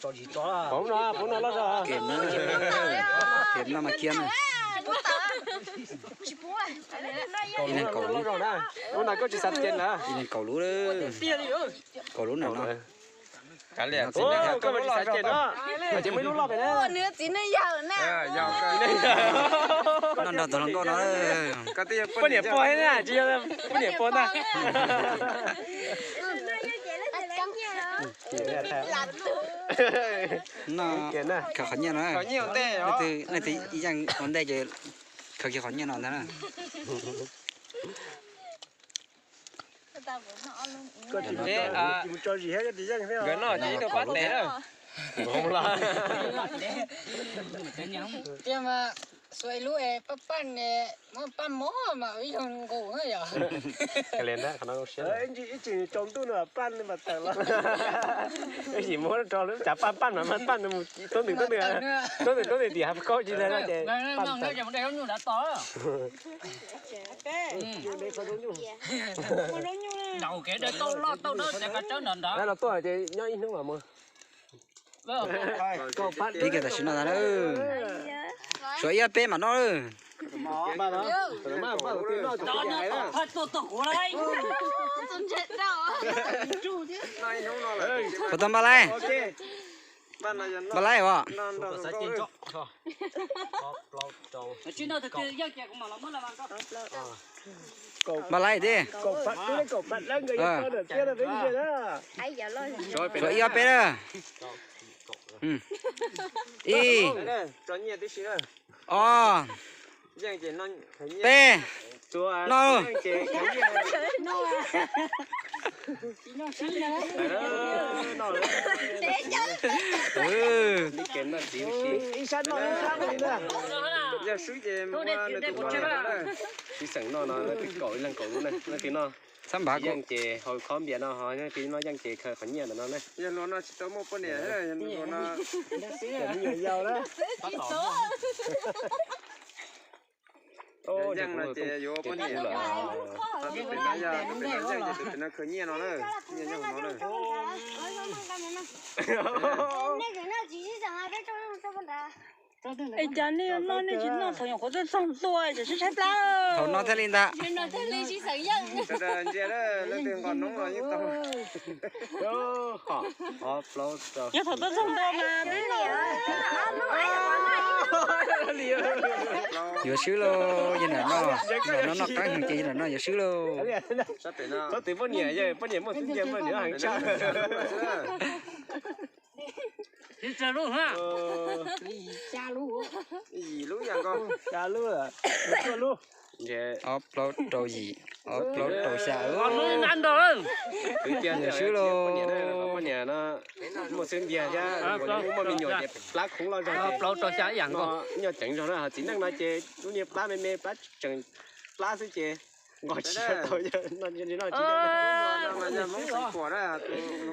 Pov no, pov no loj zog. Kem no, kem no mas kiag na. Ib leeg kaum lub. Lub no koj tsis xav kem na. Ib leeg kaum lub. Kaum lub na no. Koj tsis xav kem no. Ces muaj ib lub loj pem na. Noj nrog tus hluas nkauj no. Poj niam puag na, tsis yog poj niam puag ntag. No, khaws qhov nyiaj no. Leej twg ib yaam ua ntej ces khaws kiag qhov nyiaj no ntag na. Nkawd noj ces ib tug pab tes na. Tiag mas, xuas ib lub es paj paj, muab paj mob mas ib yog nqus na yom. Ib tsis tsaus ntuj no paj mas tawm los. Ib tsis muab rau lub cav paj paj mas paj mus tuab ntws tuab ntws, tuab ntws tuab ntws tim hav khaub tsis le no ces. Los tuaj ces nyob ib hnub mas mus. Peb kiag tam sim no ntag na. Suav ib ob peb mam noj. Puas tau npaj lais? Npaj lais os. Npaj lais thiab. Suav ib ob peb na. Ib, ob, peb, no. Ib sab no ib sab no. Yog swb ces mus ua nws tus poj niam no na. Tsis xeem no no, leej twg kaum leej kaum lub na, leej twg noj. Txhab npav yeej ces haus khob npias no ho, leej twg noj yeej ces khaws qhov nyiaj ntawm no na. Yog luag no tsis tau muaj poj niam, yog luag no me nyuam yaus na. Yeej no ces yuav ua poj niam lawm. Tus pem no yog, tus pem no yeej ces tus pem no khaws nyiaj no na, nyiaj nyob hauv no na. Es cas nej noj nej tsis noj thaum nyuam qhuav txog ntua ces sib tshaib plab. Thaum no thiaj li ntag. Sawv daws ntsia na, leej twg nqos noob los yeej tau. Yog thaum tuaj txog ntua mas peb noj. Yuav swb lauj, yog nram no, nram no noj qab heev ces yog nram no yuav swb lauj. Txhob twv poj niam, poj niam muaj xub ntiag muaj nws heev tshaj. Yim lub yam nkaus. Ob plaub rau yim, ob plaub rau xya. Twv tiag, yuav swb lauj. Poj niam no muaj xub ntiag thiab, muaj me nyuam ces plab khoob loj zog ces plaub rau xya ib yam nkaus. Nyuaj ceev zog na, ho txiv neej no ces lub niag plab me me, plab tseem plab xwb ces nqos tsis tau. Yog no tsis tau. Hluas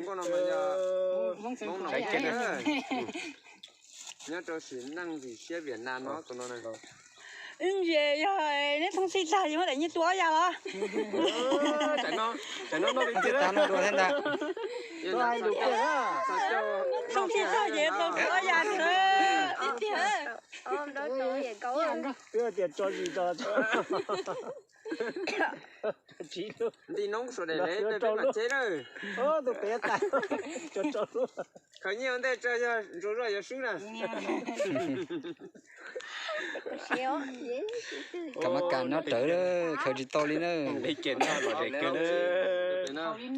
nkauj no mas yog Hmoob noj qab, nyob rau sim neej ntxim siab Vietnam no tus no na. Ib ntsis yog neb thooj xij tag yus muab daim nyiaj tua ob ya los? Tsam no noj li tiag, no dua thiab ntag. Thooj xij tag ces tau tua ob ya ntag. Tib tiag. Twb tias tso zis tso. Nti noob suav daim leb peb mam teb na. Tus pem tas, tso rau lub. Khaws nyiaj ua ntej tso, yog ntsuag zoj yuav swb na. Kam mas kam nyob rawv, khaws tsis tau li na.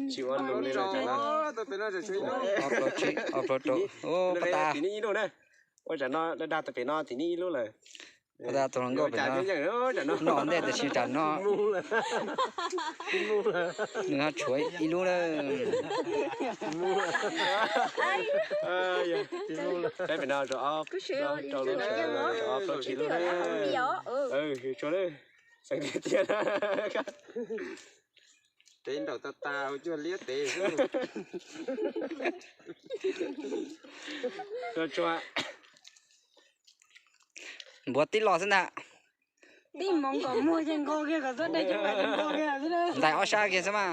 Tsis ua lus li lawm. Ob plaub rau, pab tas. Ua tsam no dag dag tus pem no tim nej ib lub lawm. Pab tas tus hluas nkauj pem no noj ntej tiam sis tsam no nws ho tshuav ib lub na. Peb pem no rau ob, rau ob plaub tsib lub na. Tsuav xeem tiag tiag. Tev nraum tas tas ua cuag liab tev xwb. Npuav tib lo xwb ntag. Tib hmoov kom muag ces nqos kiag kom txhob dai caj pas ces nqos kiag xwb na. Ntais ob sab kiag xwb mas.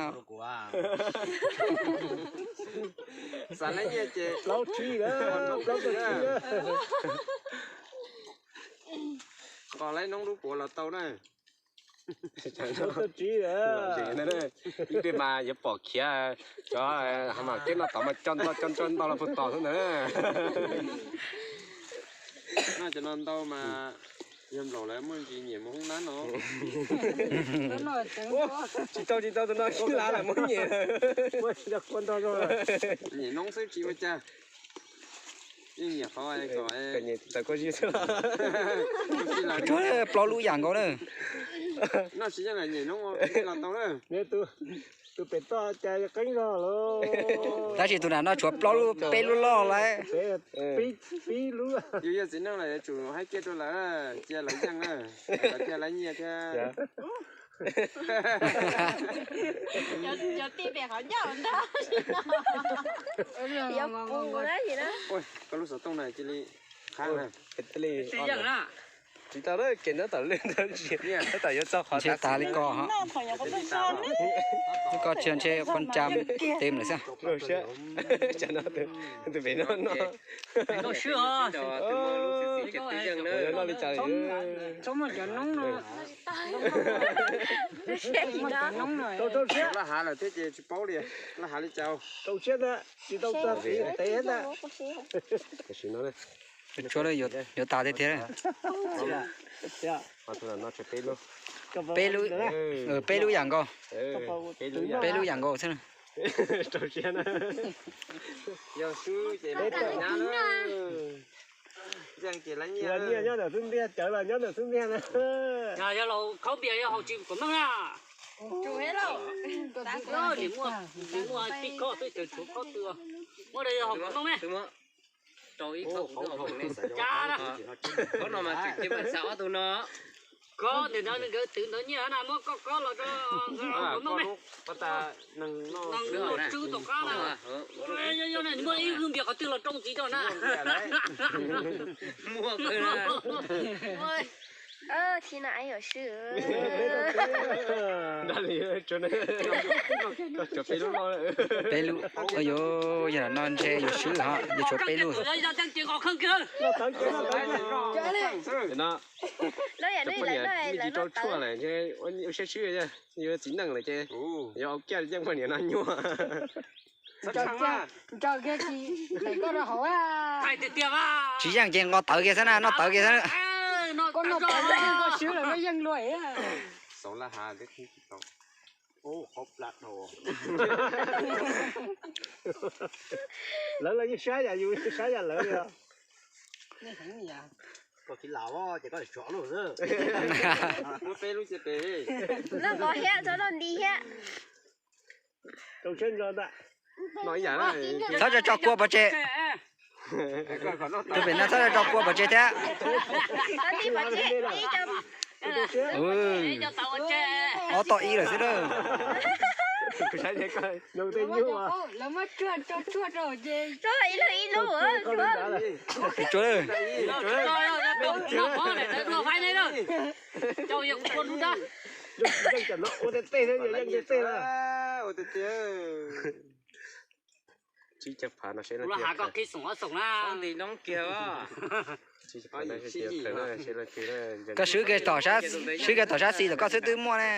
Xav laib nyiaj ces plaub tsib, plaub tsib. Nqos laib noob lub puav los tau na. Ib pliag mas yuav pom khiav cov ha mas keb no tod mas co ntau co ntau ntau los puag tod xwb ntawd. Noj cov no ntau mas yog nplaum lawv muaj ntsis nyiam mus hoob nab no. Tsis tau tsis tau tus no sib lav lawm muab nyiam. Nyiam noob xwb tsis ua cas. Yeej nyiam qhov kom tawm koj zib xwb. Tsuav plaub lub yam nkaus na. Noj tsis yeej nyiam noob los tau na. Tus pem toj cas qeeb zog lawm. Tab sis tus nram no tshuav plaub lub peb lub loj lawm. Yus yog txiv neej los yuav tsum haib kiag rau lawv, cia lawv yeej na, lawv thiaj laib nyiaj thiab. Cov tij pem qhov ncauj ntag. Koj lub xov tooj na cia li qhab na. Tsis tau lawm, kev ntab tom lwj ntawd tsis, tab tom yuav txog qhov tas li ko. Koj tsis ntshe qhov cam tem lawm xwb. Tus pem no no. Noj li cas li. Laj hav lawm thiab ces tsis paub li. Laj hav li cas. Rau siab ntag, tsis tau txog tid tev ntag. Tam sim no yuav tas tiag tiag. Peb lub, peb lub yam nkaus. Peb lub yam nkaus xwb. Yog swb ces nab. Nyiaj nyob ntawm xub ntiag, cawv los nyob ntawm xub ntiag na. Yog laus khaub npias yog haus tsis kom meej na. Nim muaj, nim muaj tij khob xwb cawv tshuav khob twg. Muab da yog haus kom meej me. Rau ib khob kuv twb haus meej. Cab na. Khob no mas tseem cia xav ob tug no. Khob ntawm no nkawd twv ntawd nyiaj na, muab koj khob los rau nkawd haus kom meej me. Nws tswb tom qab na. Yog yog na, muaj ib hwj npias qhov twg los rau ntxiv rau na. Muaj. Peb lub, yog no ntshe yuav swb ho, yuav tshuav peb lub. Cov poj niam me ntsis rau tshuaj lawm ntshe ua siab swb, yuav txiv neej lawm ces yuav ua kiag li yeej poj niam no nyuaj. Tsis yeej ces nqos tawv kiag xwb na, noj tawv kiag xwb. Koj noj tawv, koj swb lawm koj yeej luag. Lawv los yeej sab yam yus, sab yam lawv li os. Koj tsis lam ces koj tsuav lub xwb. Muab peb lub cia pem. Noj nqos thiab txhob noj nti thiab. Rau siab ntso ntag. Txhob tso tso kua pov tseg. Tus pem no txhob tso tso kua pov tseg thiab. Ob tog ib lawm xwb na. Tsuav. Koj swb kiag tom sab, swb kiag tom sab xis tom koj xwb twb muaj ne.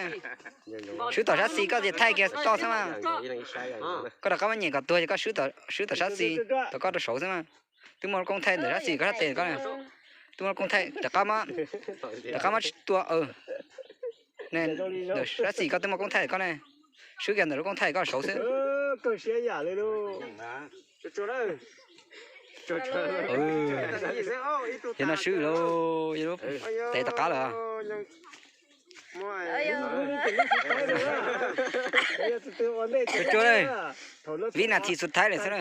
Swb tom sab xis koj tsis thaij kiag koj xwb mas. Koj rov qab muab nyem kom tuag ces koj swb tom sab xis tom koj rau saud xwb mas. Twb muaj lub koob thaij ntawm sab xis koj sab tes koj ne. Twb muaj lub koob thaij rov qab, rov qab muab tua. Ntawm sab xis koj twb muaj koob thaij koj ne. Swb kiag ntawm lub koob thaij koj saud xwb. Yog no swb lauj, yog lub tev tom qab lawm. Tsuav, vib nas this xub thaiv lawm xwb na.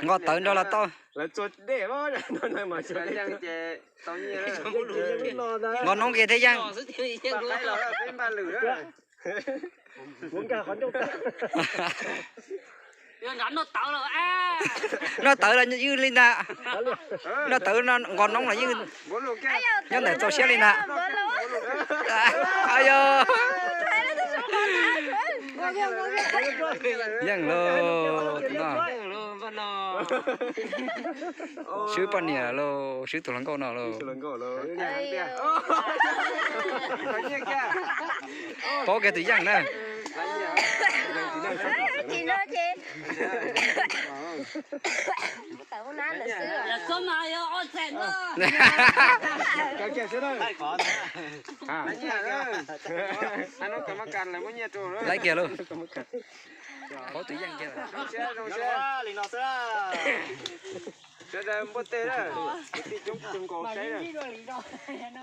Nqos tawv nrog los tau. Nqos noob kiag thiab yeej. Noj tawv los ywj li ntag. Noj tawv nqos noob los ywj nyob ntawm txaus siab li ntag. Yog, yeej lauj, tus no. Swb poj niam lauj, swb tus hluas nkauj no lauj. Paub kiag tus yeej na. Laib kiag lauj. Paub tus yeej kiag. Sawv daws npuaj teg na, kwv tij coob kawg nkaus saib na.